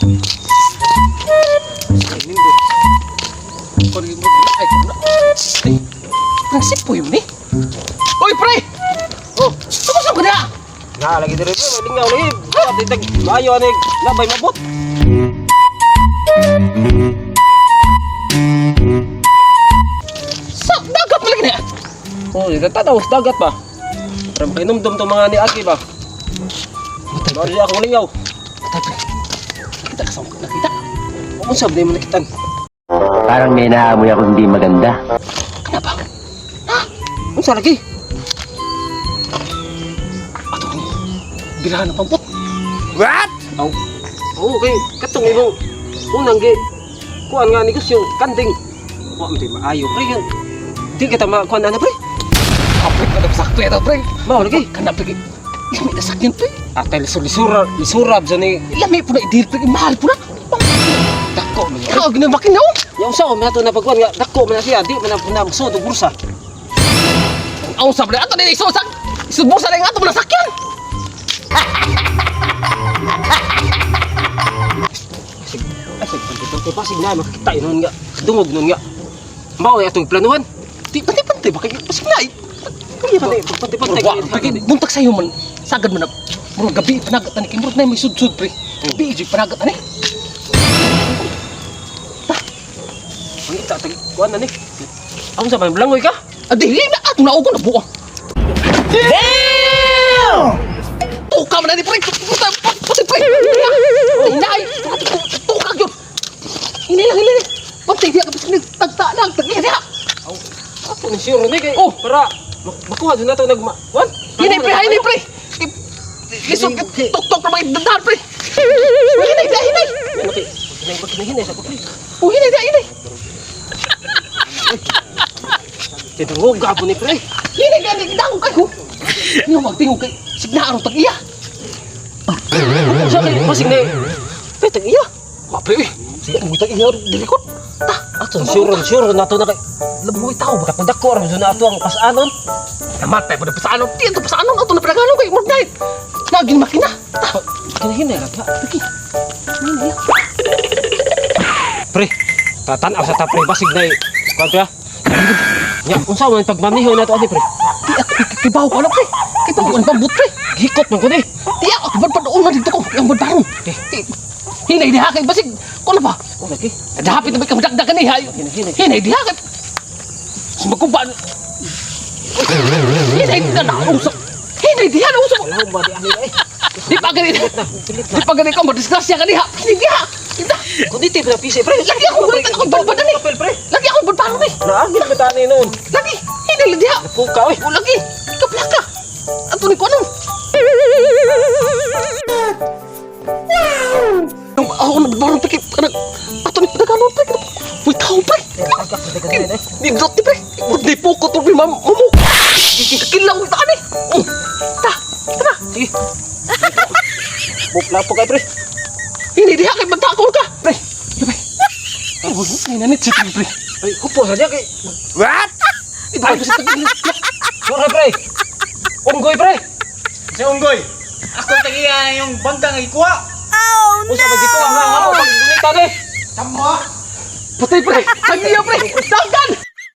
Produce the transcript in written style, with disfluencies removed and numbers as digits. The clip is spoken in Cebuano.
Ay, ay, pre, yun ni. Oy, pre! Oh, Tapos ka na! Na lagi diri pre, lingaw lagi. Buhat itag maayo ani labay mabot. Sa dagat pa lagi na! Oh, tanaw sa dagat ba. Para makainomdom tong mga niagi ba. Mao siya akong lingaw. Patay, pre. Nakita ka sa nakita. Unsa ba mo nakitan? Parang may naamoy ako hindi maganda. Kana ba? Unsa lagi? Ato ni. Birahan ng pampot. What? Aw. Oh, okay. Katong imong unang gi kuan nga negosyo kanding. Wa man maayo pre yan. Di kita makuan ana pre. Kapit ka na sakto ito, pre. Mao lagi. Kana, pre. Lami na sakyan, pre. Atay lisur lisura lisurab sa ni Lami po na i-deal, pre. Mahal po na. dako man. Ikaw, ginabakin na, oh. Yang usa man ato na pagkuan nga dako man na siya, di man na musod og bursa. Ang usap na ato ni isusag. Isubusa na yung ato mo na sakyan. Sig ay sig pantay pasig na makakita nun nga dungog nun nga. Mao ay atong planuhan. Di pantay-pantay ba kayo? Pasig na, eh. Kaya pantay pantay pantay. Murag, wa, buntag sa'yo man. Sagad man na. Murag gabi panagat ani kay murag na may sudsud, pre. Gabi jud panagat ani. Mangita tag kuan na ni. Ang sa man blangoy ka? Ah, dili na ato na ugo na buo. Damn! Tuka man na ni pre. Puta, puta, pre. Hinay, tuka gyud. Hinay lang, hinay. Pantay diha ka bisag tagta lang, tagta diha. Ato ni sure ni kay Oh. para makuha jud nato nag kuan. Hinay pre, hinay pre. Lisod tok-tok na mga dandan pre. Hinay diha, hinay. Hinay hinay sa ko pre. Oh, hinay diha, hinay. Tidungog gapon ni pre. Hinay diha, dangog kayo. Nga magtingog kay signaaro tag iya. Sa kay pasig ni. Pre tag iya. Wa pre, eh. Sige, mo tag iya dili ko. Ta, Ato sure sure nato na kay labuhi tao ba? dako dako ra jud na ato ang pasanon. Namatay pa na pasaanon. Di ito pasaanon. Ato na pinagano kay Murag night. Naging makina. Ta, Kinahinay ra ka. lagi. Ano niya? Pre, tatanaw sa ta pre basig na kuan pre. Nya, unsa man pagmaniho nato ani pre? Di ako kibaw ko ano pre. Kibaw ko ang pambut pre. Gikot man ko ni. Di ako badbadoon na dito ko. Ang badbaron. Hinay diha kay basig. Kuno ba? Oh, lagi. Dahapit na ba ka madagdagan ni hayo. Hinay, hinay. Hinay diha kay. Sumagkuba. Hinay diha na usok. Hinay diha na usok. Wala ba di ani eh. Di pa gani. Pilit na. Di pa gani ka madisgrasya ka diha. Hinay diha. Kita. Kundi ti pre pisi pre. Lagi ako gulitan ako badbadan eh. Papel pre. Lagi ako badbaron eh. Naagit ba tani noon? Lagi! Hinay lang diha! Puka oy. O lagi! Kaplaka! Ato ni ko anong? Wow! Ako na barong pikit. Anak, ato ni pinagano pre. Uy, tao pre! Nindot ni pre! Di po ko to ma'am. Mamu! Kilaw ta ani! Oh! Ta! Tara! Sige. Bukla po kay pre. Hinay diha kay magtakol ka! Pre! Pre! Oh, ay nanit si pre. Ay, kupo sa diya kay. What? Ay, sa tagilid. Sure pre. Unggoy pre. Si Unggoy, ako tagiya yung bangka nga gikuha. Unsa ba gikuha nga ako pag ni? Tama. Patay pre! Tagiya pre! Dagdan!